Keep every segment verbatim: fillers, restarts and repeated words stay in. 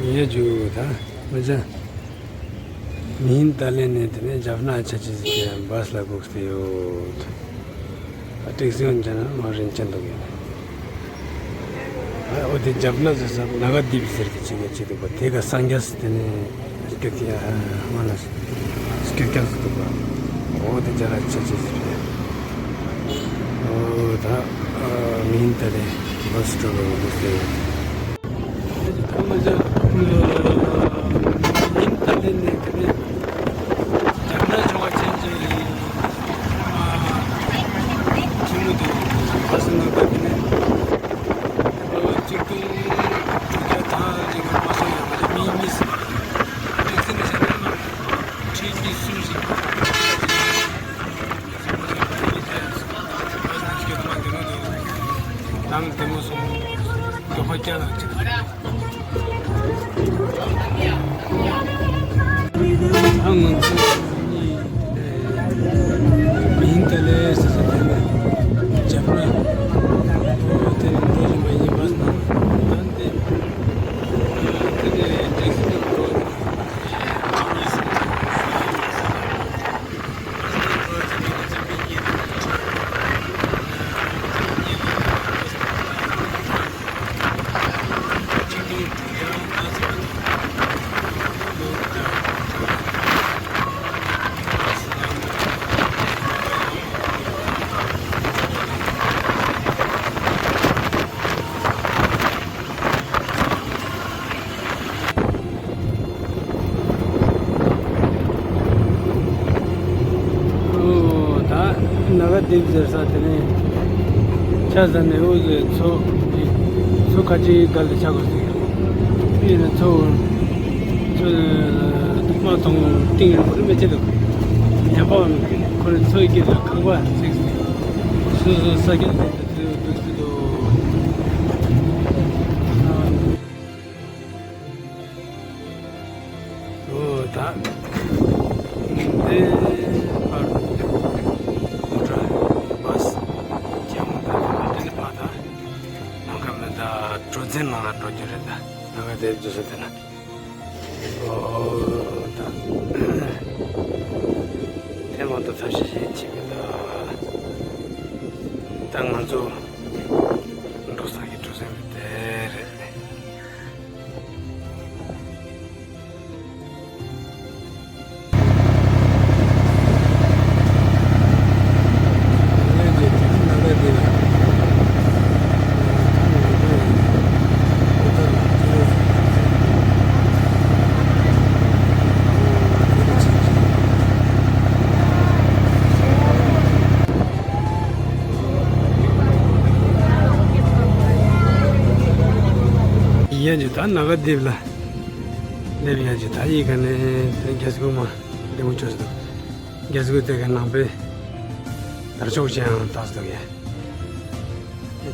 ཡ་ཇུ་ད་མི་ཅན། མིན་ཏཱ་ལེ་ནས་དེ་ནས་ཇབ་ན་ཆ་ཅི་ཟིག་གི་བཱས་ལ་སྒུག་སྟེ་ཡོད། ཨ་ཊེག་སི་ཡོང་ཅན་མ་རིན་ཅན་འདུག་ཡོད། ཨ་འོ་དེ་ཇབ་ན་ཟེར་ས་ནཱ་ག་དིབ་ཟེར་གི་ཅི་གི་ཅི་འདུག་པ་དེ་ག་སངས་རྒྱས་དེ་ནས་སྐད་ཀྱི་ཨ་མ་ལ་སྐད་ཀྱང་ཟིག་འདུག་པ། འོ་དེ་ཇ་ལ་ཆ་ཅི་ཟིག་རེད། འོ་ད་ཨ་མིན་ཏཱ་ལེ་བཱས་སི་སི་ཊོབ་ལ་འདུག་སྟེ། ཐ་མ་ཅག་ཡིན་ད་ལེ་ནས་དེ་ནས་རྒྱབ་ན་ཆོ་བ་ཅན་ཅན་ཡིན། ཆི་མོ་དེ་བཱས་སི་ནང་ད་དེ་ནས་གཅིག་སྟོང་དྲུག་བརྒྱ་ཐང་ཅིག་གི་བཱས་སི་ཡོད་པ་ལས་མི་གཉིས་སུ་ཁྲི་གཉིས་གསུམ་ཞིག་ནང་དེ་མོ་སོང་། མགྱོགས་པ་སྐྱ་ལ་ཅིག་ཨ་ང་ཚོ་མིན་ཏཱ་ལེ་ཟེར་ས་དེ་ནས་ཇབ་ན། དེ་ནས་འགྲོ་བཞིན་པ་ཡིན་པ་ན་ད་འདི་དེ་ནས་ཊེག་སི་འགྲོ། ཨོ་ད་ནཱ་ག་དིབ་ཟེར་ས་དེ་ནས་ཆ་ཟ་ནས་འུ་ཟེར་མཚོ་མཚོ་ཁ་ཅིག་སྒང་ལ་ཆགས་དགོས་ཟེར། ཡིན་ན་མཚོ་མཚོ་མ་མཐོང་གཏིང་རིང་པོ་རེད་མི་ཆེ་འདུག་ཉམས་པའམ་ཁོ་རེ་མཚོའི་དཀྱིལ་ལ་ཁང་པ་བརྩིགས་ཟེར། སོ་སོ་ས་སྐྱ་དེ་འདུག་ཟེར་འདུག་འོ་ད་འདི་ཕར་མོ་ཊ་བཱས་ཀྱང་ད་འདི་ནས་ཕར་ད་ནང་ཁ་མི་ད་གྲོ་འཛིན་ནང་ལ་འགྲོ་རྒྱུ་རེད། ད་ནང་ཁ་དེ་འཛུལ་ས་དེ་ན། འོ་ད་དེ་མ་གཏོགས་ཐབས་ཤེས་ཤིག་བྱེད་མི་འདུག་ད་ང་ཚོ་འགྲོ་ས་གི་གྲོ་འཛིན་དེ་རེད། ཡ་ཇུ་ད་ནཱ་ག་དིབ་ལ་སླེབས། ཡ་ཇུ་ད་ཡི་ག་ནས་རྒྱ་སྒོ་མ་འདི་མོ་བཅོས་སུ་འདུག་རྒྱ་སྒོ་དེ་ག་ནང་པའི་དར་ལྕོག་ཅན་ཡང་བཏགས་སུ་འདུག་ཡ།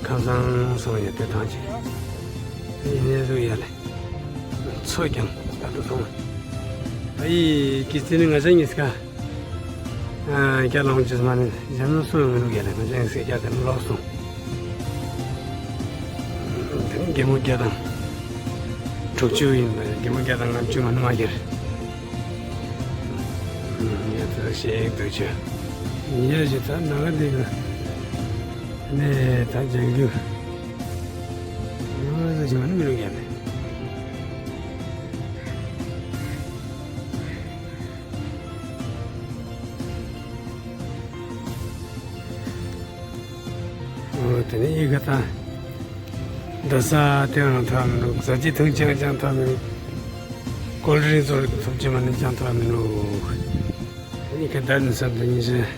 ཁམས་བཟང་སོང་ཡ་དེ་ཐང་ཅིག་ཡིན་ནས་སུ་ཡ་ལེ། མཚོ་ཀྱང་ད་དུ་སོང་། ཨ་ཡི་ཀི་ཙི་ནི་ང་ཅག་གཉིས་ཀ་ཨ་རྒྱ་ལོངས་ཅིས་མ་ནི་གཞན་ལ་སུ་ཡང་མི་འདུག་ཡ་ལེ། ང་ཅག་གཉིས་ཀ་རྒྱ་དེ་ལོག་སོང་། དེ་ནི་རྒན་མོ་བརྒྱ་དང་དྲུག་ཅུ་ཡིན་པ། རྒན་མོ་བརྒྱ་དང་ལྔ་བཅུ་མ་ནི་མ་ཁྱེར། ཡ་ད་ཞིག་འདུག་ཅུ། ཡ་ཞིག་ད་ནང་འདི་ལ་ནས་ད་ལྗང་རྒྱུ་ཡོད་ཟེར་ཞིག་མ་ནི་མི་རུང་ཡ་ནས། འོ་དེ་ནས་ཡི་ག་ད་རྡ་ས་དེ་རང་ཐོག་མི་འདུག་ཟ་རྒྱུ་འཐུང་རྒྱུ་ཅང་ཐོག་མི་འདུག་ཀོལ་ཌི་རིང་ཚོར་ཐུབ་ཀྱི་མ་ནི་ཅང་ཐོག་མི་འདུག་ཡི་ག་ད་ནི་སམ་དུ་ཉིན་ཞིག་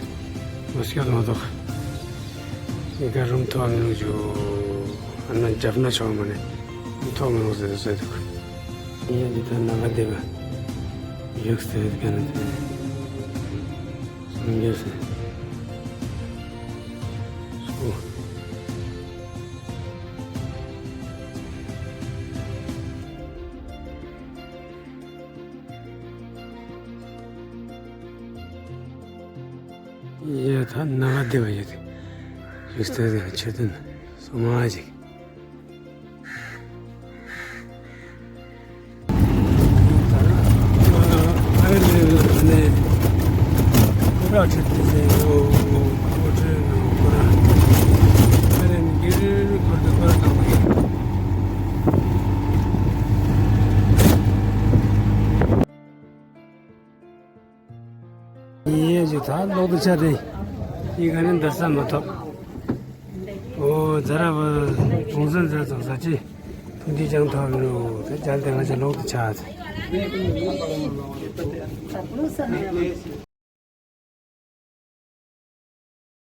མ་སྐྱོད་མ་གཏོགས་ཡི་ག་རུམ་ཐོག་མི་འདུག་ཅུ། ཨ་ན་རྒྱབ་ན་ཆོག་མ་ནི་ཐོག་མི་འདུག་ཟེར་ཟེར་འདུག་ཡིན་ཡང་འདི་ལྟར་ནང་ང་བསྡད་པ་ཡོད་ཟེར་ག་ན་དེ། སངས་རྒྱས་སེ། སྐུ། ཡ་ད་ནང་ང་བསྡད་པ་ཡོད་དེ། ཡོད་ཟེར་ག་ཆོས་དོན་སོ་མ་ཅིག་ཡག་ཁྲིད་དུ་ཟེར་ཡོད། ཁོ་ཁྲིད་ནང་ཁོ་རང་ཁ་རེ་མི་འགྱུར་ཁོར་དུ་ཁོར་དང་པོ་ཡིན། ཡིན་ཡས་ཀྱི་ད་ལོག་ཏུ་ཆ་རེད། ཡིན་ག་རེ་འདར་ས་མ་ཐོབ། ཨོ་ཛ་ར་བ་གོང་ས་མཛད་ཚོགས་ས་ཆེ་ཐུགས་རྗེ་ཅང་ཐོབ་རོ། དེ་བྱས་ཏེ་ང་ཚོ་ལོག་ཏུ་ཆ་ཚེ།